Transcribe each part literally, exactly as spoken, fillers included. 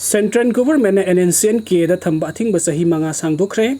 Central Governmentꯅ NSCN-Kꯗ ꯊꯝꯕ ꯑꯊꯤꯡꯕ ꯆꯍꯤ ꯃꯉꯥ ꯁꯥꯡꯗꯣꯛꯈ꯭ꯔꯦ꯫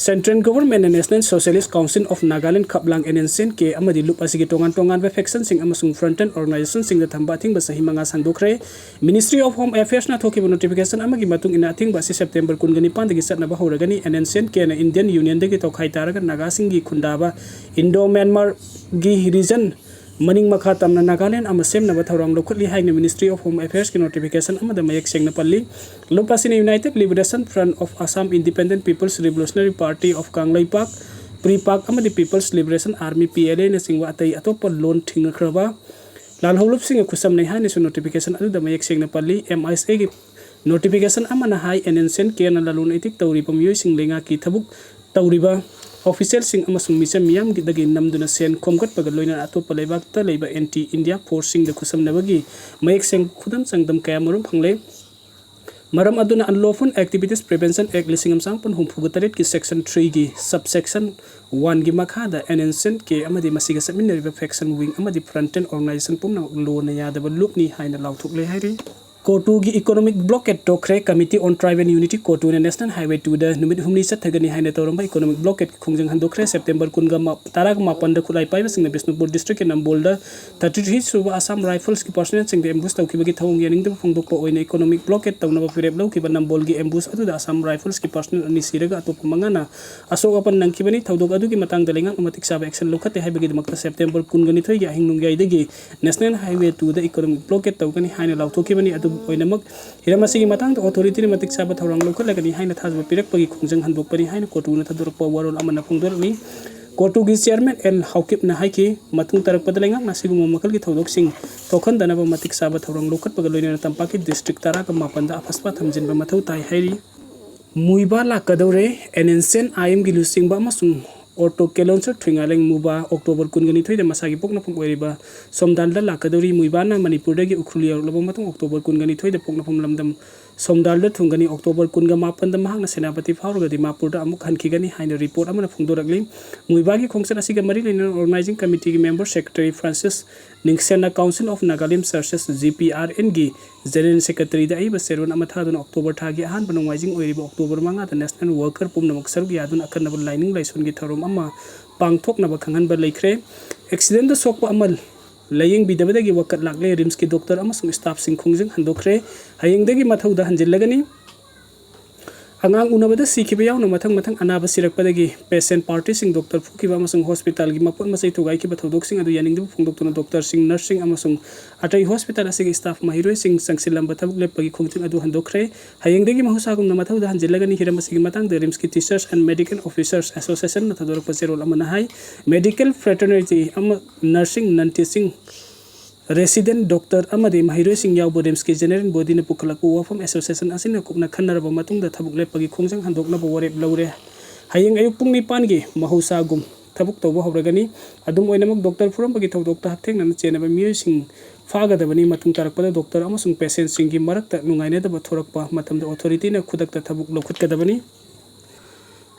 Central Governmentꯅ National Socialist Council of Nagaland, ꯈꯞꯂꯥꯡ, NSCN-K ꯑꯃꯗꯤ ꯂꯨꯞ ꯑꯁꯤꯒꯤ ꯇꯣꯉꯥꯟ ꯇꯣꯉꯥꯟꯕ factionꯁꯤꯡ ꯑꯃꯁꯨꯡ frontier organizationꯁꯤꯡꯗ ꯊꯝꯕ ꯑꯊꯤꯡꯕ ꯆꯍꯤ ꯃꯉꯥ ꯁꯥꯡꯗꯣꯛꯈ꯭ꯔꯦ꯫ Ministry of Home Affairsꯅ ꯊꯣꯛꯈꯤꯕ notification ꯑꯃꯒꯤ ꯃꯇꯨꯡ ꯏꯟꯅ, ꯑꯊꯤꯡꯕ ꯑꯁꯤ September ꯀꯨꯟꯒ ꯅꯤꯄꯥꯟꯗꯒꯤ ꯆꯠꯅꯕ ꯍꯧꯔꯒꯅꯤ꯫ NSCN-Kꯅ Indian Unionꯗꯒꯤ ꯇꯣꯈꯥꯏ ꯇꯥꯔꯒ ꯅꯥꯒꯥꯁꯤꯡꯒꯤ ꯈꯨꯟꯗꯥꯕ Indo-Myanmarꯒꯤ region ꯃꯅꯤꯡ ꯃꯈꯥ ꯇꯝꯅ ꯅꯥꯒꯥꯂꯦꯟ ꯑꯃ ꯁꯦꯝꯅꯕ ꯊꯧꯔꯥꯡ ꯂꯧꯈꯠꯂꯤ ꯍꯥꯏꯅ Ministry of Home Affairsꯀꯤ notification ꯑꯃꯗ ꯃꯌꯦꯛ ꯁꯦꯡꯅ ꯄꯜꯂꯤ꯫ ꯂꯨꯞ ꯑꯁꯤꯅ United Liberation Front of Assam, Independent People's Revolutionary Party of Kangleipak, PREPAK, ꯑꯃꯗꯤ People's Liberation Army, PLA, ꯅꯆꯤꯡꯕ ꯑꯇꯩ ꯑꯇꯣꯞꯄ ꯂꯣꯟ ꯊꯤꯡꯉꯈ꯭ꯔꯕ ꯂꯥꯜꯍꯧꯂꯨꯞꯁꯤꯡꯒ ꯈꯨꯠꯁꯝꯅꯩ ꯍꯥꯏꯅꯁꯨ notification ꯑꯗꯨꯗ ꯃꯌꯦꯛ ꯁꯦꯡꯅ ꯄꯜꯂꯤ꯫ MISAꯒꯤ notification ꯑꯃꯅ ꯍꯥꯏ, NSCN-Kꯅ ꯂꯂꯣꯟ ꯏꯇꯤꯛ ꯇꯧꯔꯤꯕ ꯃꯤꯑꯣꯏꯁꯤꯡ ꯂꯩꯉꯥꯛꯀꯤ ꯊꯕꯛ ꯇꯧꯔꯤꯕ officialꯁꯤꯡ ꯑꯃꯁꯨꯡ ꯃꯤꯆꯝ ꯃꯤꯌꯥꯝꯒꯤꯗꯒꯤ ꯅꯝꯗꯨꯅ ꯁꯦꯟ ꯈꯣꯝꯒꯠꯄꯒ ꯂꯣꯏꯅꯅ ꯑꯇꯣꯞꯄ ꯂꯩꯕꯥꯛꯇ ꯂꯩꯕ anti-India forceꯁꯤꯡꯗ ꯈꯨꯠꯁꯝꯅꯕꯒꯤ ꯃꯌꯦꯛ ꯁꯦꯡ ꯈꯨꯗꯝ ꯆꯥꯡꯗꯝ ꯀꯌꯥ ꯃꯔꯨꯝ ꯐꯪꯂꯦ꯫ ꯃꯔꯝ ꯑꯗꯨꯅ Unlawful Activities Prevention Act ꯂꯤꯁꯤꯡ ꯑꯃ ꯆꯥꯃꯥꯄꯟ ꯍꯨꯝꯐꯨꯒ ꯇꯔꯦꯠꯀꯤ section threeꯒꯤ subsection oneꯒꯤ ꯃꯈꯥꯗ NSCN-K ꯑꯃꯗꯤ ꯃꯁꯤꯒ ꯆꯠꯃꯤꯟꯅꯔꯤꯕ faction wing ꯑꯃꯗꯤ frontier organization ꯄꯨꯝꯅꯃꯛ ꯂꯣꯅ ꯌꯥꯗꯕ ꯂꯨꯞꯅꯤ ꯍꯥꯏꯅ ꯂꯥꯎꯊꯣꯛꯂꯦ ꯍꯥꯏꯔꯤ꯫ ꯀꯣꯇꯨꯒꯤ economic blockade ꯇꯣꯛꯈ꯭ꯔꯦ꯫ Committee on Tribal Unity ꯀꯣꯇꯨꯅ National Highway twoꯗ ꯅꯨꯃꯤꯠ ꯍꯨꯝꯅꯤ ꯆꯠꯊꯒꯅꯤ ꯍꯥꯏꯅ ꯇꯧꯔꯝꯕ economic blockadeꯀꯤ ꯈꯣꯡꯖꯪ ꯍꯟꯗꯣꯛꯈ꯭ꯔꯦ꯫ September ꯀꯨꯟꯒ ꯃꯥ-, ꯇꯔꯥꯒ ꯃꯥꯄꯟꯗ ꯈꯨꯠꯂꯥꯏ ꯄꯥꯏꯕꯁꯤꯡꯅ ꯕꯤꯁꯅꯨꯄꯨꯔ districtꯀꯤ ꯅꯝꯕꯣꯜꯗ thirty three ꯁꯨꯕ Assam Riflesꯀꯤ personnelꯁꯤꯡꯗ ambush ꯇꯧꯈꯤꯕꯒꯤ ꯊꯧꯑꯣꯡ ꯌꯥꯅꯤꯡꯗꯕ ꯐꯣꯡꯗꯣꯛꯄ ꯑꯣꯏꯅ economic blockade ꯇꯧꯅꯕ ꯐꯤꯔꯦꯞ ꯂꯧꯈꯤꯕ ꯅꯝꯕꯣꯜꯒꯤ ambush ꯑꯗꯨꯗ Assam Riflesꯀꯤ personnel ꯑꯅꯤ ꯁꯤꯔꯒ ꯑꯇꯣꯞꯄ ꯃꯉꯥꯅ ꯑꯁꯣꯛ ꯑꯄꯟ ꯅꯪꯈꯤꯕꯅꯤ꯫ ꯊꯧꯗꯣꯛ ꯑꯗꯨꯒꯤ ꯃꯇꯥꯡꯗ ꯂꯩꯉꯥꯛꯅ ꯃꯇꯤꯛ ꯆꯥꯕ action ꯂꯧꯈꯠꯇꯦ ꯍꯥꯏꯕꯒꯤꯗꯃꯛꯇ September ꯀꯨꯟꯒ ꯅꯤꯊꯣꯏꯒꯤ ꯑꯍꯤꯡ ꯅꯣꯡꯌꯥꯏꯗꯒꯤ National Highway twoꯗ economic blockade ꯇꯧꯒꯅꯤ ꯍꯥꯏꯅ ꯂꯥꯎꯊꯣꯛꯈꯤꯕꯅꯤ꯫ ꯑꯗꯨꯕꯨ ꯑꯣꯏꯅꯃꯛ, ꯍꯤꯔꯝ ꯑꯁꯤꯒꯤ ꯃꯇꯥꯡꯗ authorityꯅ ꯃꯇꯤꯛ ꯆꯥꯕ ꯊꯧꯔꯥꯡ ꯂꯧꯈꯠꯂꯒꯅꯤ ꯍꯥꯏꯅ ꯊꯥꯖꯕ ꯄꯤꯔꯛꯄꯒꯤ ꯈꯣꯡꯖꯪ ꯍꯟꯗꯣꯛꯄꯅꯤ ꯍꯥꯏꯅ ꯀꯣꯇꯨꯅ ꯊꯥꯗꯣꯔꯛꯄ ꯋꯥꯔꯣꯜ ꯑꯃꯅ ꯐꯣꯡꯗꯣꯔꯛꯂꯤ꯫ ꯀꯣꯇꯨꯒꯤ chairman ꯑꯦꯟ ꯍꯥꯎꯀꯤꯞꯅ ꯍꯥꯏꯈꯤ, ꯃꯇꯨꯡ ꯇꯥꯔꯛꯄꯗ ꯂꯩꯉꯥꯛꯅ ꯑꯁꯤꯒꯨꯝꯕ ꯃꯈꯜꯒꯤ ꯊꯧꯗꯣꯛꯁꯤꯡ ꯊꯣꯛꯍꯟꯗꯅꯕ ꯃꯇꯤꯛ ꯆꯥꯕ ꯊꯧꯔꯥꯡ ꯂꯧꯈꯠꯄꯒ ꯂꯣꯏꯅꯅ ꯇꯝꯄꯥꯛꯀꯤ district ꯇꯔꯥꯒ ꯃꯥꯄꯟꯗ ꯑꯐꯁꯄꯥ ꯊꯝꯖꯤꯟꯕ ꯃꯊꯧ ꯇꯥꯏ ꯍꯥꯏꯔꯤ꯫ ꯃꯨꯏꯕꯥ ꯂꯥꯛꯀꯗꯧꯔꯦ꯫ NSCN-IMꯒꯤ ꯂꯨꯆꯤꯡꯕ ꯑꯃꯁꯨꯡ Orto Kilonser Thuingaleng ꯃꯨꯕꯥ October ꯀꯨꯟꯒ ꯅꯤꯊꯣꯏꯗ ꯃꯁꯥꯒꯤ ꯄꯣꯛꯅꯐꯝ ꯑꯣꯏꯔꯤꯕ ꯁꯣꯝꯗꯥꯜꯗ ꯂꯥꯛꯀꯗꯧꯔꯤ꯫ ꯃꯨꯏꯕꯥꯅ ꯃꯅꯤꯄꯨꯔꯗꯒꯤ ꯎꯈ꯭ꯔꯨꯜ ꯌꯧꯔꯛꯂꯕ ꯃꯇꯨꯡ October ꯀꯨꯟꯒ ꯅꯤꯊꯣꯏꯗ ꯄꯣꯛꯅꯐꯝ ꯂꯝꯗꯝ ꯁꯣꯝꯗꯥꯜꯗ ꯊꯨꯡꯒꯅꯤ꯫ ꯑꯣꯛꯇꯣꯕꯔ ꯀꯨꯟꯒ ꯃꯥꯄꯟꯗ ꯃꯍꯥꯛꯅ ꯁꯦꯅꯥꯄꯇꯤ ꯐꯥꯎꯔꯒ ꯗꯤꯃꯥꯄꯨꯔꯗ ꯑꯃꯨꯛ ꯍꯟꯈꯤꯒꯅꯤ ꯍꯥꯏꯅ ꯔꯤꯄꯣꯔꯠ ꯑꯃꯅ ꯐꯣꯡꯗꯣꯔꯛꯂꯤ꯫ ꯃꯨꯏꯕꯥꯒꯤ ꯈꯣꯡꯆꯠ ꯑꯁꯤꯒ ꯃꯔꯤ ꯂꯩꯅꯅ ꯑꯣꯔꯒꯅꯥꯏꯖꯤꯡ ꯀꯃꯤꯇꯤꯒꯤ ꯃꯦꯝꯕꯔ ꯁꯦꯀ꯭ꯔꯦꯇꯔꯤ ꯐ꯭ꯔꯥꯟꯁꯤꯁ ꯅꯤꯡꯁꯦꯟꯅ Council of Nagalim Churches, G P R ꯑꯦꯟꯒꯤ ꯖꯦꯅꯔꯦꯜ ꯁꯦꯀ꯭ꯔꯦꯇꯔꯤꯗ ꯑꯏꯕ ꯆꯦꯔꯣꯜ ꯑꯃ ꯊꯥꯗꯨꯅ ꯑꯣꯛꯇꯣꯕꯔ ꯊꯥꯒꯤ ꯑꯍꯥꯟꯕ ꯅꯣꯡꯃꯥꯏꯖꯤꯡ ꯑꯣꯏꯔꯤꯕ ꯑꯣꯛꯇꯣꯕꯔ ꯃꯉꯥꯗ ꯅꯦꯁꯅꯦꯜ ꯋꯥꯔꯀꯔ ꯄꯨꯝꯅꯃꯛ ꯁꯔꯨꯛ ꯌꯥꯗꯨꯅ ꯑꯈꯟꯅꯕ ꯂꯥꯏꯅꯤꯡ ꯂꯥꯏꯁꯣꯟꯒꯤ ꯊꯧꯔꯝ ꯑꯃ ꯄꯥꯡꯊꯣꯛꯅꯕ ꯈꯪꯍꯟꯕ ꯂꯩꯈ꯭ꯔꯦ꯫ ꯑꯦꯛꯁꯤꯗꯦꯟꯗ ꯁꯣꯛꯄ ꯑꯃ ꯂꯥꯏꯌꯦꯡꯕꯤꯗꯕꯗꯒꯤ ꯋꯥꯀꯠ ꯂꯥꯛꯂꯦ꯫ ꯔꯤꯝꯁꯀꯤ ꯗꯣꯛꯇꯔ ꯑꯃꯁꯨꯡ ꯁ꯭ꯇꯥꯐꯁꯤꯡ ꯈꯣꯡꯖꯪ ꯍꯟꯗꯣꯛꯈ꯭ꯔꯦ꯫ ꯍꯌꯦꯡꯗꯒꯤ ꯃꯊꯧꯗ ꯍꯟꯖꯤꯜꯂꯒꯅꯤ꯫ ꯑꯉꯥꯡ ꯎꯅꯕꯗ ꯁꯤꯈꯤꯕ ꯌꯥꯎꯅ ꯃꯊꯪ ꯃꯊꯪ ꯑꯅꯥꯕ ꯁꯤꯔꯛꯄꯗꯒꯤ ꯄꯦꯁꯦꯟ ꯄꯥꯔꯇꯤꯁꯤꯡ, ꯗꯣꯛꯇꯔ ꯐꯨꯈꯤꯕ ꯑꯃꯁꯨꯡ ꯍꯣꯁꯄꯤꯇꯥꯜꯒꯤ ꯃꯄꯣꯠ ꯃꯆꯩ ꯊꯨꯒꯥꯏꯈꯤꯕ ꯊꯧꯗꯣꯛꯁꯤꯡ ꯑꯗꯨ ꯌꯥꯅꯤꯡꯗꯕ ꯐꯣꯡꯗꯣꯛꯇꯨꯅ ꯗꯣꯛꯇꯔꯁꯤꯡ, ꯅꯔꯁꯁꯤꯡ ꯑꯃꯁꯨꯡ ꯑꯇꯩ ꯍꯣꯁꯄꯤꯇꯥꯜ ꯑꯁꯤꯒꯤ ꯁ꯭ꯇꯥꯐ ꯃꯍꯩꯔꯣꯏꯁꯤꯡ ꯆꯪꯁꯤꯜꯂꯝꯕ ꯊꯕꯛ ꯂꯦꯞꯄꯒꯤ ꯈꯣꯡꯖꯪ ꯑꯗꯨ ꯍꯟꯗꯣꯛꯈ꯭ꯔꯦ꯫ ꯍꯌꯦꯡꯗꯒꯤ ꯃꯍꯧꯁꯥꯒꯨꯝꯅ ꯃꯊꯧꯗ ꯍꯟꯖꯤꯜꯂꯒꯅꯤ꯫ ꯍꯤꯔꯝ ꯑꯁꯤꯒꯤ ꯃꯇꯥꯡꯗ ꯔꯤꯝꯁꯀꯤ Teachers and Medical Officers Associationꯅ ꯊꯥꯗꯣꯔꯛꯄ ꯆꯦꯔꯣꯜ ꯑꯃꯅ ꯍꯥꯏ, ꯃꯦꯗꯤꯀꯦꯜ ꯐ꯭ꯔꯦꯇꯔꯅꯤꯇꯤ ꯑꯃ, ꯅꯔꯁꯤꯡ, ꯅꯟ ꯇꯤꯆꯤꯡ ꯔꯦꯁꯤꯗꯦꯟꯠ ꯗꯣꯛꯇꯔ ꯑꯃꯗꯤ ꯃꯍꯩꯔꯣꯏꯁꯤꯡ ꯌꯥꯎꯕ ꯔꯤꯝꯁꯀꯤ ꯖꯦꯅꯔꯦꯜ ꯕꯣꯗꯤꯅ ꯄꯨꯈꯠꯂꯛꯄ ꯋꯥꯐꯝ ꯑꯦꯁꯣꯁꯤꯌꯦꯁꯟ ꯑꯁꯤꯅ ꯀꯨꯞꯅ ꯈꯟꯅꯔꯕ ꯃꯇꯨꯡꯗ ꯊꯕꯛ ꯂꯦꯞꯄꯒꯤ ꯈꯣꯡꯖꯪ ꯍꯟꯗꯣꯛꯅꯕ ꯋꯥꯔꯦꯞ ꯂꯧꯔꯦ꯫ ꯍꯌꯦꯡ ꯑꯌꯨꯛ ꯄꯨꯡ ꯅꯤꯄꯥꯟꯒꯤ ꯃꯍꯧꯁꯥꯒꯨꯝ ꯊꯕꯛ ꯇꯧꯕ ꯍꯧꯔꯒꯅꯤ꯫ ꯑꯗꯨꯝ ꯑꯣꯏꯅꯃꯛ, ꯗꯣꯛꯇꯔ ꯐꯨꯔꯝꯕꯒꯤ ꯊꯧꯗꯣꯛꯇ ꯍꯛꯊꯦꯡꯅꯅ ꯆꯦꯟꯅꯕ ꯃꯤꯑꯣꯏꯁꯤꯡ ꯐꯥꯒꯗꯕꯅꯤ꯫ ꯃꯇꯨꯡ ꯇꯥꯔꯛꯄꯗ ꯗꯣꯛꯇꯔ ꯑꯃꯁꯨꯡ ꯄꯦꯁꯦꯟꯠꯁꯤꯡꯒꯤ ꯃꯔꯛꯇ ꯅꯨꯡꯉꯥꯏꯅꯗꯕ ꯊꯣꯔꯛꯄ ꯃꯇꯝꯗ ꯑꯣꯊꯣꯔꯤꯇꯤꯅ ꯈꯨꯗꯛꯇ ꯊꯕꯛ ꯂꯧꯈꯠꯀꯗꯕꯅꯤ꯫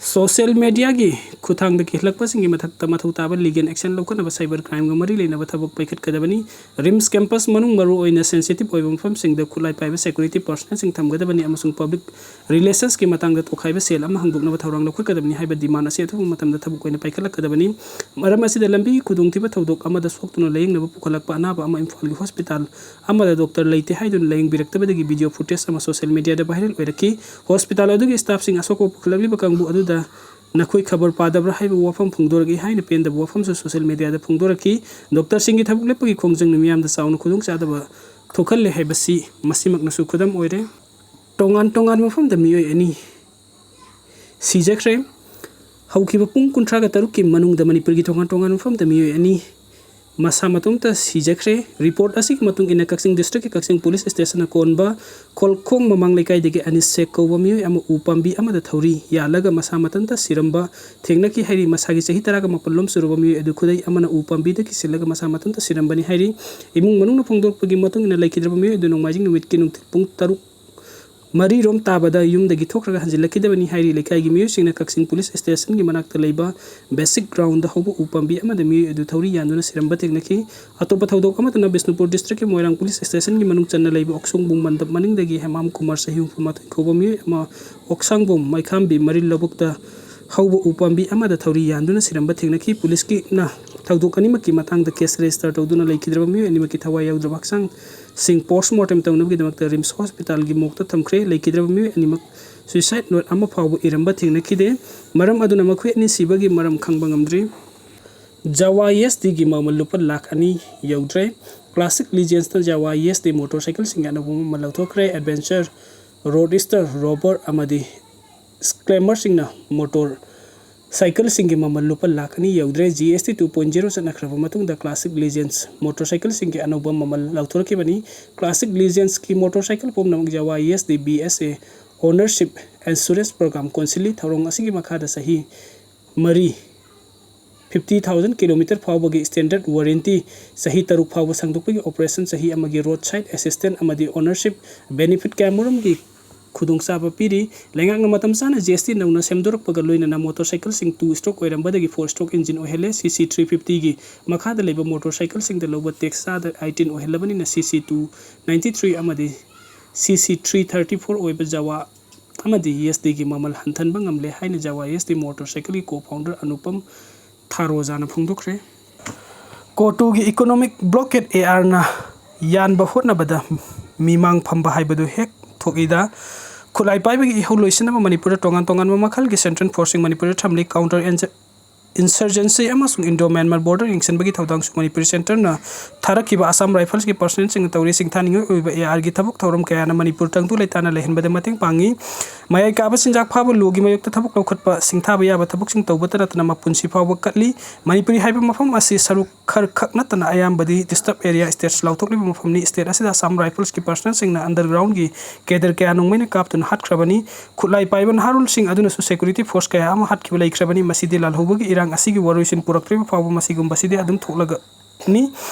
ꯁꯣꯁꯤꯌꯦꯜ ꯃꯦꯗꯤꯌꯥꯒꯤ ꯈꯨꯠꯊꯥꯡꯗ ꯀꯤꯍꯜꯂꯛꯄꯁꯤꯡꯒꯤ ꯃꯊꯛꯇ ꯃꯊꯧ ꯇꯥꯕ ꯂꯤꯒꯦꯜ ꯑꯦꯛꯁꯟ ꯂꯧꯈꯠꯅꯕ ꯁꯥꯏꯕꯔ ꯀ꯭ꯔꯥꯏꯝꯒ ꯃꯔꯤ ꯂꯩꯅꯕ ꯊꯕꯛ ꯄꯥꯏꯈꯠꯀꯗꯕꯅꯤ꯫ ꯔꯤꯝꯁ ꯀꯦꯝꯄꯁ ꯃꯅꯨꯡ ꯃꯔꯨꯑꯣꯏꯅ ꯁꯦꯟꯁꯤꯇꯤꯚ ꯑꯣꯏꯕ ꯃꯐꯝꯁꯤꯡꯗ ꯈꯨꯠꯂꯥꯏ ꯄꯥꯏꯕ ꯁꯦꯀ꯭ꯌꯨꯔꯤꯇꯤ ꯄꯔꯁꯅꯦꯜꯁꯤꯡ ꯊꯝꯒꯗꯕꯅꯤ ꯑꯃꯁꯨꯡ ꯄꯕ꯭ꯂꯤꯛ ꯔꯤꯂꯦꯁꯟꯁꯀꯤ ꯃꯇꯥꯡꯗ ꯇꯣꯈꯥꯏꯕ ꯁꯦꯜ ꯑꯃ ꯍꯥꯡꯗꯣꯛꯅꯕ ꯊꯧꯔꯥꯡ ꯂꯧꯈꯠꯀꯗꯕꯅꯤ ꯍꯥꯏꯕ ꯗꯤꯃꯥꯟ ꯑꯁꯤ ꯑꯊꯨꯕ ꯃꯇꯝꯗ ꯊꯕꯛ ꯑꯣꯏꯅ ꯄꯥꯏꯈꯠꯂꯛꯀꯗꯕꯅꯤ꯫ ꯃꯔꯝ ꯑꯁꯤꯗ, ꯂꯝꯕꯤꯒꯤ ꯈꯨꯗꯣꯡꯊꯤꯕ ꯊꯧꯗꯣꯛ ꯑꯃꯗ ꯁꯣꯛꯇꯨꯅ ꯂꯥꯌꯦꯡꯅꯕ ꯄꯨꯈꯠꯂꯛꯄ ꯑꯅꯥꯕ ꯑꯃ ꯏꯝꯐꯥꯜꯒꯤ ꯍꯣꯁꯄꯤꯇꯥꯜ ꯑꯃꯗ ꯗꯣꯛꯇꯔ ꯂꯩꯇꯦ ꯍꯥꯏꯗꯨꯅ ꯂꯥꯌꯦꯡꯕꯤꯔꯛꯇꯕꯗꯒꯤ ꯚꯤꯗꯤꯑꯣ ꯐꯨꯇꯦꯖ ꯑꯃ ꯁꯣꯁꯤꯌꯦꯜ ꯃꯦꯗꯤꯌꯥꯗ ꯚꯥꯏꯔꯦꯜ ꯑꯣꯏꯔꯛꯈꯤ꯫ ꯍꯣꯁꯄꯤꯇꯥꯜ ꯑꯗꯨꯒꯤ ꯁ꯭ꯇꯥꯐꯁꯤꯡ ꯑꯁꯣꯛꯄ ꯄꯨꯈꯠꯂꯛꯂꯤꯕ ꯀꯥꯡꯕꯨ ꯑꯗꯨꯗ ꯅꯈꯣꯏ ꯈꯕꯔ ꯄꯥꯗꯕ꯭ꯔꯥ ꯍꯥꯏꯕ ꯋꯥꯐꯝ ꯐꯣꯡꯗꯣꯔꯛꯏ ꯍꯥꯏꯅ ꯄꯦꯟꯗꯕ ꯋꯥꯐꯝꯁꯨ ꯁꯣꯁꯤꯌꯦꯜ ꯃꯦꯗꯤꯌꯥꯗ ꯐꯣꯡꯗꯣꯔꯛꯈꯤ꯫ ꯗꯣꯛꯇꯔꯁꯤꯡꯒꯤ ꯊꯕꯛ ꯂꯦꯞꯄꯒꯤ ꯈꯣꯡꯖꯪꯅ ꯃꯤꯌꯥꯝꯗ ꯆꯥꯎꯅ ꯈꯨꯗꯣꯡꯆꯥꯗꯕ ꯊꯣꯛꯍꯜꯂꯦ ꯍꯥꯏꯕꯁꯤ ꯃꯁꯤꯃꯛꯅꯁꯨ ꯈꯨꯗꯝ ꯑꯣꯏꯔꯦ꯫ ꯇꯣꯉꯥꯟ ꯇꯣꯉꯥꯟꯕ ꯃꯐꯝꯗ ꯃꯤꯑꯣꯏ ꯑꯅꯤ ꯁꯤꯖꯈ꯭ꯔꯦ꯫ ꯍꯧꯈꯤꯕ ꯄꯨꯡ ꯀꯨꯟꯊ꯭ꯔꯥꯒ ꯇꯔꯨꯛꯀꯤ ꯃꯅꯨꯡꯗ ꯃꯅꯤꯄꯨꯔꯒꯤ ꯇꯣꯉꯥꯟ ꯇꯣꯉꯥꯟꯕ ꯃꯐꯝꯗ ꯃꯤꯑꯣꯏ ꯑꯅꯤ ꯃꯁꯥ ꯃꯇꯣꯝꯇ ꯁꯤꯖꯈ꯭ꯔꯦ꯫ ꯔꯤꯄꯣꯔꯠ ꯑꯁꯤꯒꯤ ꯃꯇꯨꯡ ꯏꯟꯅ, ꯀꯛꯆꯤꯡ ꯗꯤꯁꯇ꯭ꯔꯤꯛꯀꯤ ꯀꯛꯆꯤꯡ ꯄꯨꯂꯤꯁ ꯁ꯭ꯇꯦꯁꯟꯅ ꯀꯣꯟꯕ ꯈꯣꯜꯈꯣꯡ ꯃꯃꯥꯡ ꯂꯩꯀꯥꯏꯗꯒꯤ ꯑꯅꯤꯁ ꯁꯦꯛ ꯀꯧꯕ ꯃꯤꯑꯣꯏ ꯑꯃ ꯎ ꯄꯥꯝꯕꯤ ꯑꯃꯗ ꯊꯧꯔꯤ ꯌꯥꯜꯂꯒ ꯃꯁꯥ ꯃꯊꯟꯇ ꯁꯤꯔꯝꯕ ꯊꯦꯡꯅꯈꯤ ꯍꯥꯏꯔꯤ꯫ ꯃꯁꯥꯒꯤ ꯆꯍꯤ ꯇꯔꯥꯒ ꯃꯥꯄꯜ ꯂꯣꯝ ꯁꯨꯔꯕ ꯃꯤꯑꯣꯏ ꯑꯗꯨ ꯈꯨꯗꯩ ꯑꯃꯅ ꯎ ꯄꯥꯝꯕꯤꯗ ꯀꯤꯁꯤꯜꯂꯒ ꯃꯁꯥ ꯃꯊꯟꯇ ꯁꯤꯔꯝꯕꯅꯤ ꯍꯥꯏꯔꯤ꯫ ꯏꯃꯨꯡ ꯃꯅꯨꯡꯅ ꯐꯣꯡꯗꯣꯔꯛꯄꯒꯤ ꯃꯇꯨꯡ ꯏꯟꯅ, ꯂꯩꯈꯤꯗ꯭ꯔꯕ ꯃꯤꯑꯣꯏ ꯑꯗꯨ ꯅꯣꯡꯃꯥꯏꯖꯤꯡ ꯅꯨꯃꯤꯠꯀꯤ ꯅꯨꯡꯊꯤꯜ ꯄꯨꯡ ꯇꯔꯨꯛ ꯃꯔꯤꯔꯣꯝ ꯇꯥꯕꯗ ꯌꯨꯝꯗꯒꯤ ꯊꯣꯛꯈ꯭ꯔꯒ ꯍꯟꯖꯤꯜꯂꯛꯈꯤꯗꯕꯅꯤ ꯍꯥꯏꯔꯤ꯫ ꯂꯩꯀꯥꯏꯒꯤ ꯃꯤꯑꯣꯏꯁꯤꯡꯅ ꯀꯛꯆꯤꯡ ꯄꯨꯂꯤꯁ ꯁ꯭ꯇꯦꯁꯟꯒꯤ ꯃꯅꯥꯛꯇ ꯂꯩꯕ ꯕꯦꯁꯤꯛ ꯒ꯭ꯔꯥꯎꯟꯗ ꯍꯧꯕ ꯎ ꯄꯥꯝꯕꯤ ꯑꯃꯗ ꯃꯤꯑꯣꯏ ꯑꯗꯨ ꯊꯧꯔꯤ ꯌꯥꯟꯗꯨꯅ ꯁꯤꯔꯝꯕ ꯊꯦꯡꯅꯈꯤ꯫ ꯑꯇꯣꯞꯄ ꯊꯧꯗꯣꯛ ꯑꯃꯗꯅ ꯕꯤꯁꯅꯨꯄꯨꯔ ꯗꯤꯁꯇ꯭ꯔꯤꯛꯀꯤ ꯃꯣꯏꯔꯥꯡ ꯄꯨꯂꯤꯁ ꯁ꯭ꯇꯦꯁꯟꯒꯤ ꯃꯅꯨꯡ ꯆꯟꯅ ꯂꯩꯕ ꯑꯣꯛꯁꯣꯡꯕꯨꯡ ꯃꯟꯗꯞ ꯃꯅꯤꯡꯗꯒꯤ ꯍꯦꯃꯥꯝ ꯀꯨꯃꯥꯔ, ꯆꯍꯤ ꯍꯨꯝꯐꯨ ꯃꯥꯊꯣꯏ ꯀꯧꯕ ꯃꯤꯑꯣꯏ ꯑꯃ ꯑꯣꯛꯁꯥꯡꯕꯨꯡ ꯃꯩꯈꯥꯝꯕꯤ ꯃꯔꯤꯜ ꯂꯧꯕꯨꯛꯇ ꯍꯧꯕ ꯎ ꯄꯥꯝꯕꯤ ꯑꯃꯗ ꯊꯧꯔꯤ ꯌꯥꯟꯗꯨꯅ ꯁꯤꯔꯝꯕ ꯊꯦꯡꯅꯈꯤ꯫ ꯄꯨꯂꯤꯁꯀꯤꯅ ꯊꯧꯗꯣꯛ ꯑꯅꯤꯃꯛꯀꯤ ꯃꯇꯥꯡꯗ ꯀꯦꯁ ꯔꯦꯖꯤꯁꯇꯔ ꯇꯧꯗꯨꯅ ꯂꯩꯈꯤꯗ꯭ꯔꯕ ꯃꯤꯑꯣꯏ ꯑꯅꯤꯃꯛꯀꯤ ꯊꯋꯥꯏ ꯌꯥꯎꯗ꯭ꯔꯕ ꯍꯛꯆꯥꯡꯁꯤꯡ ꯄꯣꯁꯃꯣꯔꯇꯦꯝ ꯇꯧꯅꯕꯒꯤꯗꯃꯛꯇ ꯔꯤꯝꯁ ꯍꯣꯁꯄꯤꯇꯥꯜꯒꯤ ꯃꯣꯔꯒꯇ ꯊꯝꯈ꯭ꯔꯦ꯫ ꯂꯩꯈꯤꯗ꯭ꯔꯕ ꯃꯤꯑꯣꯏ ꯑꯅꯤꯃꯛ ꯁꯨꯏꯁꯥꯏꯗ ꯅꯣꯠ ꯑꯃ ꯐꯥꯎꯕ ꯏꯔꯝꯕ ꯊꯦꯡꯅꯈꯤꯗꯦ꯫ ꯃꯔꯝ ꯑꯗꯨꯅ ꯃꯈꯣꯏ ꯑꯅꯤ ꯁꯤꯕꯒꯤ ꯃꯔꯝ ꯈꯪꯕ ꯉꯝꯗ꯭ꯔꯤ꯫ ꯖꯋꯥ ꯌꯦꯁ ꯗꯤꯒꯤ ꯃꯃꯜ ꯂꯨꯄꯥ ꯂꯥꯈ ꯑꯅꯤ ꯌꯧꯗ꯭ꯔꯦ꯫ ꯀ꯭ꯂꯥꯁꯤꯛ ꯂꯤꯖꯦꯟꯁꯅ ꯖꯋꯥ ꯌꯦꯁ ꯗꯤ ꯃꯣꯇꯣꯔ ꯁꯥꯏꯀꯜꯁꯤꯡꯒꯤ ꯑꯅꯧꯕ ꯃꯃꯜ ꯂꯧꯊꯣꯛꯈ꯭ꯔꯦ꯫ ꯑꯦꯗꯚꯦꯟꯆꯔ, ꯔꯣꯗꯁꯇꯔ, ꯔꯣꯕꯔ ꯑꯃꯗꯤ ꯁ꯭ꯀ꯭ꯂꯦꯃꯔꯁꯤꯡꯅ ꯃꯣꯇꯣꯔ ꯁꯥꯏꯀꯜꯁꯤꯡꯒꯤ ꯃꯃꯜ ꯂꯨꯄꯥ ꯂꯥꯈ ꯑꯅꯤ ꯌꯧꯗ꯭ꯔꯦ꯫ ꯖꯤ ꯑꯦꯁ ꯇꯤ ꯇꯨ ꯄꯣꯏꯟ ꯖꯤꯔꯣ ꯆꯠꯅꯈ꯭ꯔꯕ ꯃꯇꯨꯡꯗ ꯀ꯭ꯂꯥꯁꯤꯛ ꯂꯤꯖꯦꯟꯁ ꯃꯣꯇꯣꯔ ꯁꯥꯏꯀꯜꯁꯤꯡꯒꯤ ꯑꯅꯧꯕ ꯃꯃꯜ ꯂꯥꯎꯊꯣꯔꯛꯈꯤꯕꯅꯤ꯫ ꯀ꯭ꯂꯥꯁꯤꯛ ꯂꯤꯖꯦꯟꯁꯀꯤ ꯃꯣꯇꯣꯔ ꯁꯥꯏꯀꯜ ꯄꯨꯝꯅꯃꯛ ꯖꯋꯥ ꯌꯦꯁ ꯗꯤ ꯕꯤ ꯑꯦꯁ ꯑꯦ ꯑꯣꯅꯔꯁꯤꯞ ꯑꯦꯟꯁꯨꯔꯦꯟꯁ ꯄ꯭ꯔꯣꯒ꯭ꯔꯥꯝ ꯀꯣꯟꯁꯤꯜꯂꯤ꯫ ꯊꯧꯔꯝ ꯑꯁꯤꯒꯤ ꯃꯈꯥꯗ ꯆꯍꯤ ꯃꯔꯤ, ꯐꯤꯐꯇꯤ ꯊꯥꯎꯖꯟ ꯀꯤꯂꯣꯃꯤꯇꯔ ꯐꯥꯎꯕꯒꯤ ꯁ꯭ꯇꯦꯟꯗꯔꯠ ꯋꯥꯔꯦꯟꯇꯤ, ꯆꯍꯤ ꯇꯔꯨꯛ ꯐꯥꯎꯕ ꯁꯥꯡꯗꯣꯛꯄꯒꯤ ꯑꯣꯄꯔꯦꯁꯟ, ꯆꯍꯤ ꯑꯃꯒꯤ ꯔꯣꯗ ꯁꯥꯏꯗ ꯑꯦꯁꯤꯁꯇꯦꯟꯁ ꯑꯃꯗꯤ ꯑꯣꯅꯔꯁꯤꯞ ꯕꯦꯅꯤꯐꯤꯠ ꯀꯌꯥꯃꯔꯨꯝꯒꯤ ꯈꯨꯗꯣꯡꯆꯥꯕ ꯄꯤꯔꯤ꯫ ꯂꯩꯉꯥꯛꯅ ꯃꯇꯝ ꯆꯥꯅ ꯖꯤ ꯑꯦꯁ ꯇꯤ ꯅꯧꯅ ꯁꯦꯝꯗꯣꯔꯛꯄꯒ ꯂꯣꯏꯅꯅ motor ꯁꯥꯏꯀꯜꯁꯤꯡ two stroke ꯑꯣꯏꯔꯝꯕꯗꯒꯤ four stroke engine ꯑꯣꯏꯍꯜꯂꯦ꯫ ꯁꯤ ꯁꯤ ꯊ꯭ꯔꯤ ꯐꯤꯐꯇꯤꯒꯤ ꯃꯈꯥꯗ ꯂꯩꯕ ꯃꯣꯇꯣꯔ ꯁꯥꯏꯀꯜꯁꯤꯡꯗ ꯂꯧꯕ ꯇꯦꯛꯁ ꯆꯥꯗ ꯑꯩꯠꯇꯤꯟ ꯑꯣꯏꯍꯜꯂꯕꯅꯤꯅ ꯁꯤ ꯁꯤ ꯇꯨ ꯅꯥꯏꯟꯇꯤ ꯊ꯭ꯔꯤ ꯑꯃꯗꯤ ꯁꯤ ꯁꯤ ꯊ꯭ꯔꯤ ꯊꯥꯔꯇꯤ ꯐꯣꯔ ꯑꯣꯏꯕ ꯖꯋꯥ ꯑꯃꯗꯤ ꯌꯦꯁ ꯗꯤꯒꯤ ꯃꯃꯜ ꯍꯟꯊꯍꯟꯕ ꯉꯝꯂꯦ ꯍꯥꯏꯅ ꯖꯋꯥ ꯌꯦꯁ ꯗꯤ ꯃꯣꯇꯣꯔ ꯁꯥꯏꯀꯜꯒꯤ ꯀꯣ ꯐꯥꯎꯟꯗꯔ ꯑꯅꯨꯄꯝ ꯊꯥꯔꯣꯖꯥꯅ ꯐꯣꯡꯗꯣꯛꯈ꯭ꯔꯦ꯫ ꯀꯣꯇꯨꯒꯤ ꯏꯀꯣꯅꯣꯃꯤꯛ ꯕ꯭ꯂꯣꯀꯦꯠ ꯑꯦ ꯑꯥꯔꯅ ꯌꯥꯟꯕ ꯍꯣꯠꯅꯕꯗ ꯃꯤꯃꯥꯡ ꯐꯝꯕ ꯍꯥꯏꯕꯗꯨ ꯍꯦꯛ ꯊꯣꯛꯏꯗ꯫ ꯈꯨꯠꯂꯥꯏ ꯄꯥꯏꯕꯒꯤ ꯏꯍꯧ ꯂꯣꯏꯁꯤꯟꯅꯕ ꯃꯅꯤꯄꯨꯔꯗ ꯇꯣꯉꯥꯟ ꯇꯣꯉꯥꯟꯕ ꯃꯈꯜꯒꯤ ꯁꯦꯟꯇ꯭ꯔꯦꯜ ꯐꯣꯔꯁꯁꯤꯡ ꯃꯅꯤꯄꯨꯔꯗ ꯊꯝꯂꯤ꯫ ꯀꯥꯎꯟꯇꯔ ꯏꯟꯁꯔꯖꯦꯟꯁꯤ ꯑꯃꯁꯨꯡ ꯏꯟꯗꯣ ꯃ꯭ꯌꯥꯟꯃꯥꯔ ꯕꯣꯔꯗꯔ ꯌꯦꯡꯁꯤꯟꯕꯒꯤ ꯊꯧꯗꯥꯡꯁꯨ ꯃꯅꯤꯄꯨꯔꯤ ꯁꯦꯟꯇꯔꯅ ꯊꯥꯔꯛꯈꯤꯕ ꯑꯁꯥꯝ ꯔꯥꯏꯐꯜꯁꯀꯤ ꯄꯔꯁꯅꯦꯜꯁꯤꯡꯅ ꯇꯧꯔꯤ꯫ ꯁꯤꯡꯊꯥꯅꯤꯡꯉꯥꯏ ꯑꯣꯏꯕ ꯑꯦ ꯑꯥꯔꯒꯤ ꯊꯕꯛ ꯊꯧꯔꯝ ꯀꯌꯥꯅ ꯃꯅꯤꯄꯨꯔ ꯇꯪꯗꯨ ꯂꯩꯇꯥꯅ ꯂꯩꯍꯟꯕꯗ ꯃꯇꯦꯡ ꯄꯥꯡꯉꯤ꯫ ꯃꯌꯥꯏ ꯀꯥꯕ ꯆꯤꯟꯖꯥꯛ ꯐꯥꯕ ꯂꯣꯒꯤ ꯃꯥꯌꯣꯛꯇ ꯊꯕꯛ ꯂꯧꯈꯠꯄ, ꯁꯤꯡꯊꯥꯕ ꯌꯥꯕ ꯊꯕꯛꯁꯤꯡ ꯇꯧꯕꯇ ꯅꯠꯇꯅ ꯃꯄꯨꯟꯁꯤ ꯐꯥꯎꯕ ꯀꯠꯂꯤ꯫ ꯃꯅꯤꯄꯨꯔꯤ ꯍꯥꯏꯕ ꯃꯐꯝ ꯑꯁꯤ ꯁꯔꯨꯛ ꯈꯔ ꯈꯛ ꯅꯠꯇꯅ ꯑꯌꯥꯝꯕꯗꯤ ꯗꯤꯁꯇꯔꯕ ꯑꯦꯔꯤꯌꯥ ꯁ꯭ꯇꯦꯠꯁ ꯂꯥꯎꯊꯣꯛꯂꯤꯕ ꯃꯐꯝꯅꯤ꯫ ꯁ꯭ꯇꯦꯠ ꯑꯁꯤꯗ ꯑꯁꯥꯝ ꯔꯥꯏꯐꯜꯁꯀꯤ ꯄꯔꯁꯅꯦꯜꯁꯤꯡꯅ ꯑꯟꯗꯔꯒ꯭ꯔꯥꯎꯟꯒꯤ ꯀꯦꯗꯔ ꯀꯌꯥ ꯅꯣꯡꯃꯩꯅ ꯀꯥꯞꯇꯨꯅ ꯍꯥꯠꯈ꯭ꯔꯕꯅꯤ꯫ ꯈꯨꯠꯂꯥꯏ ꯄꯥꯏꯕ ꯅꯍꯥꯔꯣꯜꯁꯤꯡ ꯑꯗꯨꯅꯁꯨ ꯁꯦꯀ꯭ꯌꯨꯔꯤꯇꯤ ꯐꯣꯔꯁ ꯀꯌꯥ ꯑꯃ ꯍꯥꯠꯈꯤꯕ ꯂꯩꯈ꯭ꯔꯕꯅꯤ꯫ ꯃꯁꯤꯗꯤ ꯂꯥꯜꯍꯧꯕꯒꯤ ꯏꯔꯥꯡ ꯑꯁꯤꯒꯤ ꯋꯥꯔꯣꯏꯁꯤꯟ ꯄꯨꯔꯛꯇ꯭ꯔꯤꯕ ꯐꯥꯎꯕ ꯃꯁꯤꯒꯨꯝꯕꯁꯤꯗꯤ ꯑꯗꯨꯝ ꯊꯣꯛꯂꯒꯅꯤ꯫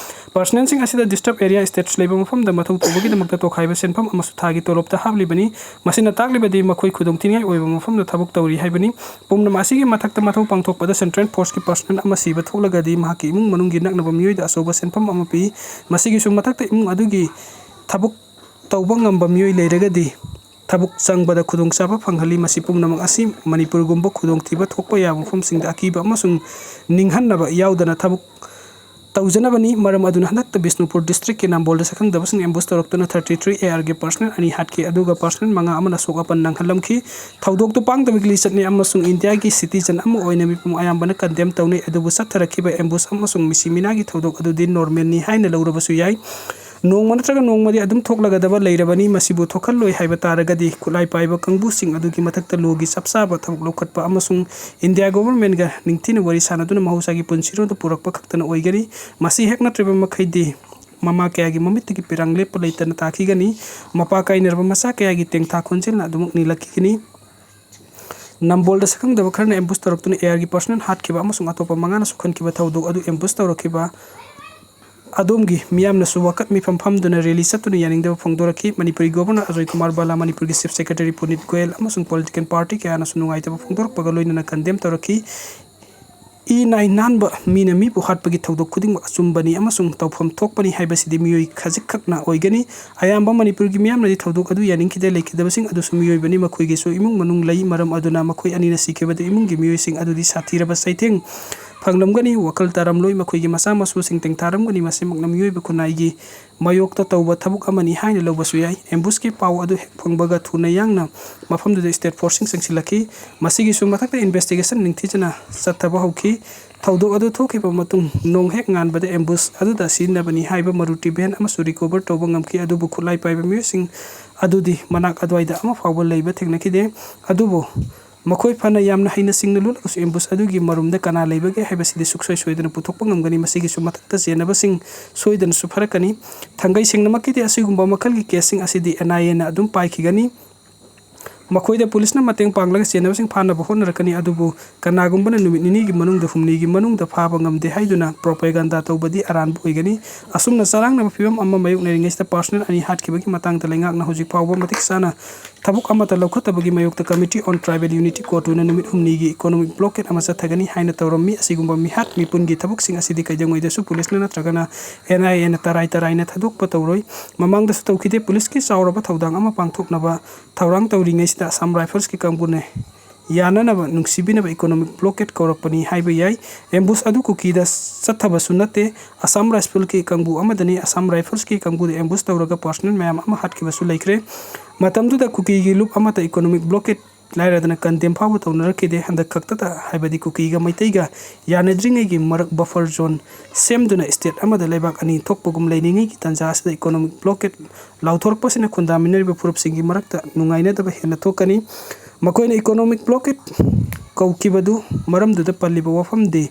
Personnelꯁꯤꯡ ꯑꯁꯤꯗ disturb area status ꯂꯩꯕ ꯃꯐꯝꯗ ꯃꯊꯧ ꯇꯧꯕꯒꯤꯗꯃꯛꯇ ꯇꯣꯈꯥꯏꯕ ꯁꯦꯟꯐꯝ ꯑꯃꯁꯨ ꯊꯥꯒꯤ ꯇꯣꯂꯣꯞꯇ ꯍꯥꯞꯂꯤꯕꯅꯤ꯫ ꯃꯁꯤꯅ ꯇꯥꯛꯂꯤꯕꯗꯤ ꯃꯈꯣꯏ ꯈꯨꯗꯣꯡꯊꯤꯅꯤꯡꯉꯥꯏ ꯑꯣꯏꯕ ꯃꯐꯝꯗ ꯊꯕꯛ ꯇꯧꯔꯤ ꯍꯥꯏꯕꯅꯤ꯫ ꯄꯨꯝꯅꯃꯛ ꯑꯁꯤꯒꯤ ꯃꯊꯛꯇ ꯃꯊꯧ ꯄꯥꯡꯊꯣꯛꯄꯗ central forceꯀꯤ personnel ꯑꯃ ꯁꯤꯕ ꯊꯣꯛꯂꯒꯗꯤ ꯃꯍꯥꯛꯀꯤ ꯏꯃꯨꯡ ꯃꯅꯨꯡꯒꯤ ꯅꯛꯅꯕ ꯃꯤꯑꯣꯏꯗ ꯑꯆꯧꯕ ꯁꯦꯟꯐꯝ ꯑꯃ ꯄꯤ꯫ ꯃꯁꯤꯒꯤꯁꯨ ꯃꯊꯛꯇ ꯏꯃꯨꯡ ꯑꯗꯨꯒꯤ ꯊꯕꯛ ꯇꯧꯕ ꯉꯝꯕ ꯃꯤꯑꯣꯏ ꯂꯩꯔꯒꯗꯤ ꯊꯕꯛ ꯆꯪꯕꯗ ꯈꯨꯗꯣꯡꯆꯥꯕ ꯐꯪꯍꯜꯂꯤ꯫ ꯃꯁꯤ ꯄꯨꯝꯅꯃꯛ ꯑꯁꯤ ꯃꯅꯤꯄꯨꯔꯒꯨꯝꯕ ꯈꯨꯗꯣꯡꯊꯤꯕ ꯊꯣꯛꯄ ꯌꯥꯕ ꯃꯐꯝꯁꯤꯡꯗ ꯑꯀꯤꯕ ꯑꯃꯁꯨꯡ ꯅꯤꯡꯍꯟꯅꯕ ꯌꯥꯎꯗꯅ ꯊꯕꯛ ꯇꯧꯖꯅꯕꯅꯤ꯫ ꯃꯔꯝ ꯑꯗꯨꯅ ꯍꯟꯗꯛꯇ Bishnupur districtꯀꯤ ꯅꯝꯕꯣꯜꯗ ꯁꯛꯈꯪꯗꯕꯁꯤꯡ ambush ꯇꯧꯔꯛꯇꯨꯅ thirty three ARꯒꯤ personnel ꯑꯅꯤ ꯍꯥꯠꯈꯤ, ꯑꯗꯨꯒ personnel ꯃꯉꯥ ꯑꯃꯅ ꯑꯁꯣꯛ ꯑꯄꯟ ꯅꯪꯍꯜꯂꯝꯈꯤ꯫ ꯊꯧꯗꯣꯛꯇꯨ ꯄꯥꯡꯗꯕꯒꯤ ꯂꯤꯆꯠꯅꯤ ꯑꯃꯁꯨꯡ ꯏꯟꯗꯤꯌꯥꯒꯤ citizen ꯑꯃ ꯑꯣꯏꯅ ꯃꯤꯄꯨꯝ ꯑꯌꯥꯝꯕꯅ condemn ꯇꯧꯅꯩ, ꯑꯗꯨꯕꯨ ꯆꯠꯊꯔꯛꯈꯤꯕ ambush ꯑꯃꯁꯨꯡ ꯃꯤꯁꯤ ꯃꯤꯅꯥꯒꯤ ꯊꯧꯗꯣꯛ ꯑꯗꯨꯗꯤ normalꯅꯤ ꯍꯥꯏꯅ ꯂꯧꯔꯕꯁꯨ ꯌꯥꯏ꯫ ꯅꯣꯡꯃ ꯅꯠꯇ꯭ꯔꯒ ꯅꯣꯡꯃꯗꯤ ꯑꯗꯨꯝ ꯊꯣꯛꯂꯒꯗꯕ ꯂꯩꯔꯕꯅꯤ, ꯃꯁꯤꯕꯨ ꯊꯣꯛꯍꯜꯂꯣꯏ ꯍꯥꯏꯕ ꯇꯥꯔꯒꯗꯤ ꯈꯨꯠꯂꯥꯏ ꯄꯥꯏꯕ ꯀꯥꯡꯕꯨꯁꯤꯡ ꯑꯗꯨꯒꯤ ꯃꯊꯛꯇ lawꯒꯤ ꯆꯞ ꯆꯥꯕ ꯊꯕꯛ ꯂꯧꯈꯠꯄ ꯑꯃꯁꯨꯡ ꯏꯟꯗꯤꯌꯥ governmentꯒ ꯅꯤꯡꯊꯤꯅ ꯋꯥꯔꯤ ꯁꯥꯟꯅꯗꯨꯅ ꯃꯍꯧꯁꯥꯒꯤ ꯄꯨꯟꯁꯤꯔꯣꯜꯗ ꯄꯨꯔꯛꯄ ꯈꯛꯇꯅ ꯑꯣꯏꯒꯅꯤ꯫ ꯃꯁꯤ ꯍꯦꯛ ꯅꯠꯇ꯭ꯔꯕ ꯃꯈꯩꯗꯤ ꯃꯃꯥ ꯀꯌꯥꯒꯤ ꯃꯃꯤꯠꯇꯒꯤ ꯄꯤꯔꯥꯡ ꯂꯦꯞꯄ ꯂꯩꯇꯅ ꯇꯥꯈꯤꯒꯅꯤ꯫ ꯃꯄꯥ ꯀꯥꯏꯅꯔꯕ ꯃꯆꯥ ꯀꯌꯥꯒꯤ ꯇꯦꯡꯊꯥ ꯈꯣꯟꯖꯦꯜꯅ ꯑꯗꯨꯃꯛ ꯅꯤꯜꯂꯛꯈꯤꯒꯅꯤ꯫ ꯅꯝꯕꯣꯜꯗ ꯁꯛꯈꯪꯗꯕ ꯈꯔꯅ ambush ꯇꯧꯔꯛꯇꯨꯅ ARꯒꯤ personnel ꯍꯥꯠꯈꯤꯕ ꯑꯃꯁꯨꯡ ꯑꯇꯣꯞꯄ ꯃꯉꯥꯅ ꯁꯣꯛꯍꯟꯈꯤꯕ ꯊꯧꯗꯣꯛ ꯑꯗꯨ ambush ꯇꯧꯔꯛꯈꯤꯕ ꯑꯗꯣꯝꯒꯤ ꯃꯤꯌꯥꯝꯅꯁꯨ ꯋꯥꯀꯠ ꯃꯤꯐꯝ ꯐꯝꯗꯨꯅ rally ꯆꯠꯇꯨꯅ ꯌꯥꯅꯤꯡꯗꯕ ꯐꯣꯡꯗꯣꯔꯛꯈꯤ꯫ ꯃꯅꯤꯄꯨꯔꯒꯤ governor ꯑꯖꯣꯏ ꯀꯨꯃꯥꯔ ꯕꯥꯂꯥ, ꯃꯅꯤꯄꯨꯔꯒꯤ chief secretary ꯄꯨꯅꯤꯠ ꯒꯣꯌꯦꯜ ꯑꯃꯁꯨꯡ political party ꯀꯌꯥꯅꯁꯨ ꯅꯨꯡꯉꯥꯏꯇꯕ ꯐꯣꯡꯗꯣꯔꯛꯄꯒ ꯂꯣꯏꯅꯅ condemn ꯇꯧꯔꯛꯈꯤ꯫ ꯏ ꯅꯥꯏ ꯅꯥꯟꯕ ꯃꯤꯅ ꯃꯤꯕꯨ ꯍꯥꯠꯄꯒꯤ ꯊꯧꯗꯣꯛ ꯈꯨꯗꯤꯡꯃꯛ ꯑꯆꯨꯝꯕꯅꯤ ꯑꯃꯁꯨꯡ ꯇꯧꯐꯝ ꯊꯣꯛꯄꯅꯤ ꯍꯥꯏꯕꯁꯤꯗꯤ ꯃꯤꯑꯣꯏ ꯈꯖꯤꯛꯈꯛꯅ ꯑꯣꯏꯒꯅꯤ꯫ ꯑꯌꯥꯝꯕ ꯃꯅꯤꯄꯨꯔꯒꯤ ꯃꯤꯌꯥꯝꯅꯗꯤ ꯊꯧꯗꯣꯛ ꯑꯗꯨ ꯌꯥꯅꯤꯡꯈꯤꯗꯦ꯫ ꯂꯩꯈꯤꯗꯕꯁꯤꯡ ꯑꯗꯨꯁꯨ ꯃꯤꯑꯣꯏꯕꯅꯤ, ꯃꯈꯣꯏꯒꯤꯁꯨ ꯏꯃꯨꯡ ꯃꯅꯨꯡ ꯂꯩ꯫ ꯃꯔꯝ ꯑꯗꯨꯅ ꯃꯈꯣꯏ ꯑꯅꯤꯅ ꯁꯤꯈꯤꯕꯗ ꯏꯃꯨꯡꯒꯤ ꯃꯤꯑꯣꯏꯁꯤꯡ ꯑꯗꯨꯗꯤ ꯁꯥꯊꯤꯔꯕ ꯆꯩꯊꯦꯡ ꯐꯪꯂꯝꯒꯅꯤ, ꯋꯥꯈꯜ ꯇꯥꯔꯝꯂꯣꯏ, ꯃꯈꯣꯏꯒꯤ ꯃꯆꯥ ꯃꯁꯨꯁꯤꯡ ꯇꯦꯡꯊꯥꯔꯝꯒꯅꯤ꯫ ꯃꯁꯤꯃꯛꯅ ꯃꯤꯑꯣꯏꯕ ꯈꯨꯟꯅꯥꯏꯒꯤ ꯃꯥꯌꯣꯛꯇ ꯇꯧꯕ ꯊꯕꯛ ꯑꯃꯅꯤ ꯍꯥꯏꯅ ꯂꯧꯕꯁꯨ ꯌꯥꯏ꯫ Ambushꯀꯤ ꯄꯥꯎ ꯑꯗꯨ ꯍꯦꯛ ꯐꯪꯕꯒ ꯊꯨꯅ ꯌꯥꯡꯅ ꯃꯐꯝꯗꯨꯗ state forceꯁꯤꯡ ꯆꯪꯁꯤꯜꯂꯛꯈꯤ꯫ ꯃꯁꯤꯒꯤꯁꯨ ꯃꯊꯛꯇ investigation ꯅꯤꯡꯊꯤꯖꯅ ꯆꯠꯊꯕ ꯍꯧꯈꯤ꯫ ꯊꯧꯗꯣꯛ ꯑꯗꯨ ꯊꯣꯛꯈꯤꯕ ꯃꯇꯨꯡ ꯅꯣꯡ ꯍꯦꯛ ꯉꯥꯟꯕꯗ ambush ꯑꯗꯨꯗ ꯁꯤꯖꯤꯟꯅꯕꯅꯤ ꯍꯥꯏꯕ Maruti van ꯑꯃꯁꯨ recover ꯇꯧꯕ ꯉꯝꯈꯤ, ꯑꯗꯨꯕꯨ ꯈꯨꯠꯂꯥꯏ ꯄꯥꯏꯕ ꯃꯤꯑꯣꯏꯁꯤꯡ ꯑꯗꯨꯗꯤ ꯃꯅꯥꯛ ꯑꯗꯨꯋꯥꯏꯗ ꯑꯃ ꯐꯥꯎꯕ ꯂꯩꯕ ꯊꯦꯡꯅꯈꯤꯗꯦ꯫ ꯑꯗꯨꯕꯨ ꯃꯈꯣꯏ ꯐꯅ ꯌꯥꯝꯅ ꯍꯩꯅ ꯁꯤꯡꯅ ꯂꯨꯠꯂꯒꯁꯨ ambush ꯑꯗꯨꯒꯤ ꯃꯔꯨꯝꯗ ꯀꯅꯥ ꯂꯩꯕꯒꯦ ꯍꯥꯏꯕꯁꯤꯗꯤ ꯁꯨꯡꯁꯣꯏ ꯁꯣꯏꯗꯅ ꯄꯨꯊꯣꯛꯄ ꯉꯝꯒꯅꯤ꯫ ꯃꯁꯤꯒꯤꯁꯨ ꯃꯊꯛꯇ ꯆꯦꯟꯅꯕꯁꯤꯡ ꯁꯣꯏꯗꯅꯁꯨ ꯐꯔꯛꯀꯅꯤ꯫ ꯊꯥꯡꯒꯩ ꯁꯦꯡꯅꯃꯛꯀꯤꯗꯤ ꯑꯁꯤꯒꯨꯝꯕ ꯃꯈꯜꯒꯤ caseꯁꯤꯡ ꯑꯁꯤꯗꯤ NIAꯅ ꯑꯗꯨꯝ ꯄꯥꯏꯈꯤꯒꯅꯤ꯫ ꯃꯈꯣꯏꯗ ꯄꯨꯂꯤꯁꯅ ꯃꯇꯦꯡ ꯄꯥꯡꯂꯒ ꯆꯦꯟꯅꯕꯁꯤꯡ ꯐꯥꯅꯕ ꯍꯣꯠꯅꯔꯛꯀꯅꯤ, ꯑꯗꯨꯕꯨ ꯀꯅꯥꯒꯨꯝꯕꯅ ꯅꯨꯃꯤꯠ ꯅꯤꯅꯤꯒꯤ ꯃꯅꯨꯡꯗ, ꯍꯨꯝꯅꯤꯒꯤ ꯃꯅꯨꯡꯗ ꯐꯥꯕ ꯉꯝꯗꯦ ꯍꯥꯏꯗꯨꯅ propaganda ꯇꯧꯕꯗꯤ ꯑꯔꯥꯟꯕ ꯑꯣꯏꯒꯅꯤ꯫ ꯑꯁꯨꯝꯅ ꯆꯔꯥꯡꯅꯕ ꯐꯤꯕꯝ ꯑꯃ ꯃꯥꯌꯣꯛꯅꯔꯤꯉꯩꯁꯤꯗ personnel ꯑꯅꯤ ꯍꯥꯠꯈꯤꯕꯒꯤ ꯃꯇꯥꯡꯗ ꯂꯩꯉꯥꯛꯅ ꯍꯧꯖꯤꯛ ꯐꯥꯎꯕ ꯃꯇꯤꯛ ꯆꯥꯅ ꯊꯕꯛ ꯑꯃꯠꯇ ꯂꯧꯈꯠꯇꯕꯒꯤ ꯃꯥꯌꯣꯛꯇ Committee on Tribal Unity, CoTUꯅ ꯅꯨꯃꯤꯠ ꯍꯨꯝꯅꯤꯒꯤ economic blockade ꯑꯃ ꯆꯠꯊꯒꯅꯤ ꯍꯥꯏꯅ ꯇꯧꯔꯝꯃꯤ꯫ ꯑꯁꯤꯒꯨꯝꯕ ꯃꯤꯍꯥꯠ ꯃꯤꯄꯨꯟꯒꯤ ꯊꯕꯛꯁꯤꯡ ꯑꯁꯤꯗꯤ ꯀꯩꯗꯧꯉꯩꯗꯁꯨ ꯄꯨꯂꯤꯁꯅ ꯅꯠꯇ꯭ꯔꯒꯅ NIAꯅ ꯇꯔꯥꯏ ꯇꯔꯥꯏꯅ ꯊꯥꯗꯣꯛꯄ ꯇꯧꯔꯣꯏ꯫ ꯃꯃꯥꯡꯗꯁꯨ ꯇꯧꯈꯤꯗꯦ꯫ ꯄꯨꯂꯤꯁꯀꯤ ꯆꯥꯎꯔꯕ ꯊꯧꯗꯥꯡ ꯑꯃ ꯄꯥꯡꯊꯣꯛꯅꯕ ꯊꯧꯔꯥꯡ ꯇꯧꯔꯤꯉꯩꯁꯤꯗ Assam Riflesꯀꯤ ꯀꯥꯡꯕꯨꯅ ꯌꯥꯅꯅꯕ ꯅꯨꯡꯁꯤꯕꯤꯅꯕ economic blockade ꯀꯧꯔꯛꯄꯅꯤ ꯍꯥꯏꯕ ꯌꯥꯏ꯫ Ambush ꯑꯗꯨ ꯀꯨꯀꯤꯗ ꯆꯠꯊꯕꯁꯨ ꯅꯠꯇꯦ, Assam Riflesꯀꯤ ꯀꯥꯡꯕꯨ ꯑꯃꯗꯅꯤ꯫ Assam Riflesꯀꯤ ꯀꯥꯡꯕꯨꯗ ambush ꯇꯧꯔꯒ personnel ꯃꯌꯥꯝ ꯑꯃ ꯍꯥꯠꯈꯤꯕꯁꯨ ꯂꯩꯈ꯭ꯔꯦ꯫ ꯃꯇꯝꯗꯨꯗ ꯀꯨꯀꯤꯒꯤ ꯂꯨꯞ ꯑꯃꯠꯇ economic blockade ꯂꯥꯏꯔꯗꯅ condemn ꯐꯥꯎꯕ ꯇꯧꯅꯔꯛꯈꯤꯗꯦ꯫ ꯍꯟꯗꯛ ꯈꯛꯇꯗ, ꯍꯥꯏꯕꯗꯤ ꯀꯨꯀꯤꯒ ꯃꯩꯇꯩꯒ ꯌꯥꯅꯗ꯭ꯔꯤꯉꯩꯒꯤ ꯃꯔꯛ buffer zone ꯁꯦꯝꯗꯨꯅ state ꯑꯃꯗ ꯂꯩꯕꯥꯛ ꯑꯅꯤ ꯊꯣꯛꯄꯒꯨꯝ ꯂꯩꯅꯤꯡꯉꯩꯒꯤ ꯇꯥꯟꯖꯥ ꯑꯁꯤꯗ economic blockade ꯂꯥꯎꯊꯣꯔꯛꯄꯁꯤꯅ ꯈꯨꯟꯗꯥꯃꯤꯟꯅꯔꯤꯕ ꯐꯨꯔꯨꯞꯁꯤꯡꯒꯤ ꯃꯔꯛꯇ ꯅꯨꯡꯉꯥꯏꯅꯗꯕ ꯍꯦꯟꯅ ꯊꯣꯛꯀꯅꯤ꯫ ꯃꯈꯣꯏꯅ economic blockade ꯀꯧꯈꯤꯕꯗꯨ ꯃꯔꯝꯗꯨꯗ ꯄꯜꯂꯤꯕ ꯋꯥꯐꯝꯗꯤ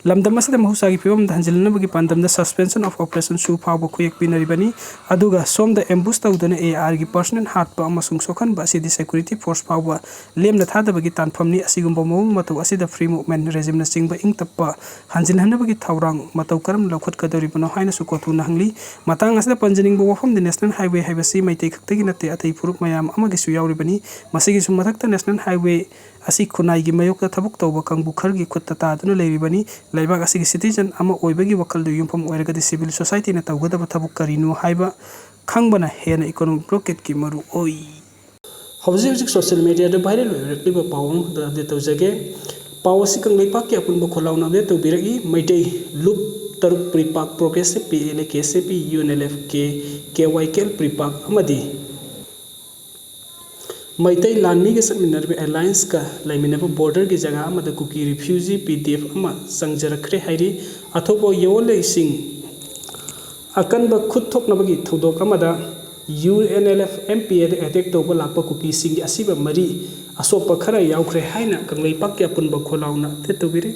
ꯂꯝꯗꯝ ꯑꯁꯤꯗ ꯃꯍꯧꯁꯥꯒꯤ ꯐꯤꯕꯝꯗ ꯍꯟꯖꯤꯜꯅꯕꯒꯤ ꯄꯥꯟꯗꯝꯗ suspension of operation ꯁꯨ ꯐꯥꯎꯕ ꯈꯨꯌꯦꯛ ꯄꯤꯅꯔꯤꯕꯅꯤ꯫ ꯑꯗꯨꯒ ꯁꯣꯝꯗ ambush ꯇꯧꯗꯨꯅ ARꯒꯤ personnel ꯍꯥꯠꯄ ꯑꯃꯁꯨꯡ ꯁꯣꯛꯍꯟꯕ ꯑꯁꯤꯗꯤ security force ꯐꯥꯎꯕ ꯂꯦꯝꯅ ꯊꯥꯗꯕꯒꯤ ꯇꯥꯟꯐꯝꯅꯤ꯫ ꯑꯁꯤꯒꯨꯝꯕ ꯃꯑꯣꯡ ꯃꯇꯧ ꯑꯁꯤꯗ free movement regimeꯅꯆꯤꯡꯕ ꯏꯪ ꯇꯞꯄ ꯍꯟꯖꯤꯜꯍꯟꯅꯕꯒꯤ ꯊꯧꯔꯥꯡ ꯃꯇꯧ ꯀꯔꯝꯅ ꯂꯧꯈꯠꯀꯗꯧꯔꯤꯕꯅꯣ ꯍꯥꯏꯅꯁꯨ CoTUꯅ ꯍꯪꯂꯤ꯫ ꯃꯇꯥꯡ ꯑꯁꯤꯗ ꯄꯟꯖꯅꯤꯡꯕ ꯋꯥꯐꯝꯗꯤ National Highway ꯍꯥꯏꯕꯁꯤ ꯃꯩꯇꯩ ꯈꯛꯇꯒꯤ ꯅꯠꯇꯦ, ꯑꯇꯩ ꯐꯨꯔꯨꯞ ꯃꯌꯥꯝ ꯑꯃꯒꯤꯁꯨ ꯌꯥꯎꯔꯤꯕꯅꯤ꯫ ꯃꯁꯤꯒꯤꯁꯨ ꯃꯊꯛꯇ National Highway ꯑꯁꯤ ꯈꯨꯟꯅꯥꯏꯒꯤ ꯃꯥꯌꯣꯛꯇ ꯊꯕꯛ ꯇꯧꯕ ꯀꯥꯡꯕꯨ ꯈꯔꯒꯤ ꯈꯨꯠꯇ ꯇꯥꯗꯨꯅ ꯂꯩꯔꯤꯕꯅꯤ꯫ ꯂꯩꯕꯥꯛ ꯑꯁꯤꯒꯤ citizen ꯑꯃ ꯑꯣꯏꯕꯒꯤ ꯋꯥꯈꯜꯗꯨ ꯌꯨꯝꯐꯝ ꯑꯣꯏꯔꯒꯗꯤ civil societyꯅ ꯇꯧꯒꯗꯕ ꯊꯕꯛ ꯀꯔꯤꯅꯣ ꯍꯥꯏꯕ ꯈꯪꯕꯅ ꯍꯦꯟꯅ economic blockadeꯀꯤ ꯃꯔꯨ ꯑꯣꯏ꯫ ꯍꯧꯖꯤꯛ ꯍꯧꯖꯤꯛ social mediaꯗ viral ꯑꯣꯏꯔꯛꯂꯤꯕ ꯄꯥꯎ ꯑꯃꯈꯛꯇ update ꯇꯧꯖꯒꯦ꯫ ꯄꯥꯎ ꯑꯁꯤ ꯀꯪꯂꯩꯄꯥꯛꯀꯤ ꯑꯄꯨꯟꯕ ꯈꯣꯜꯂꯥꯎꯅ update ꯇꯧꯕꯤꯔꯛꯏ꯫ ꯃꯩꯇꯩ ꯂꯨꯞ ꯇꯔꯨꯛ PREPAK, Progressive, PLA, KCP, UNLF-K, KYKL, PREPAK ꯑꯃꯗꯤ ꯃꯩꯇꯩ ꯂꯥꯟꯃꯤꯒ ꯆꯠꯃꯤꯟꯅꯔꯤꯕ allianceꯀ ꯂꯩꯃꯤꯟꯅꯕ borderꯒꯤ ꯖꯒꯥ ꯑꯃꯗ ꯀꯨꯀꯤ refugee PDF ꯑꯃ ꯆꯪꯖꯔꯛꯈ꯭ꯔꯦ ꯍꯥꯏꯔꯤ꯫ ꯑꯊꯣꯛꯄ ꯌꯦꯋꯣꯂꯩꯁꯤꯡ ꯑꯀꯟꯕ ꯈꯨꯠ ꯊꯣꯛꯅꯕꯒꯤ ꯊꯧꯗꯣꯛ ꯑꯃꯗ UNLF MPAꯗ attack ꯇꯧꯕ ꯂꯥꯛꯄ ꯀꯨꯀꯤꯁꯤꯡꯒꯤ ꯑꯁꯤꯕ ꯃꯔꯤ, ꯑꯁꯣꯛꯄ ꯈꯔ ꯌꯥꯎꯈ꯭ꯔꯦ ꯍꯥꯏꯅ ꯀꯪꯂꯩꯄꯥꯛꯀꯤ ꯑꯄꯨꯟꯕ ꯈꯣꯜꯂꯥꯎꯅ update ꯇꯧꯕꯤꯔꯤ꯫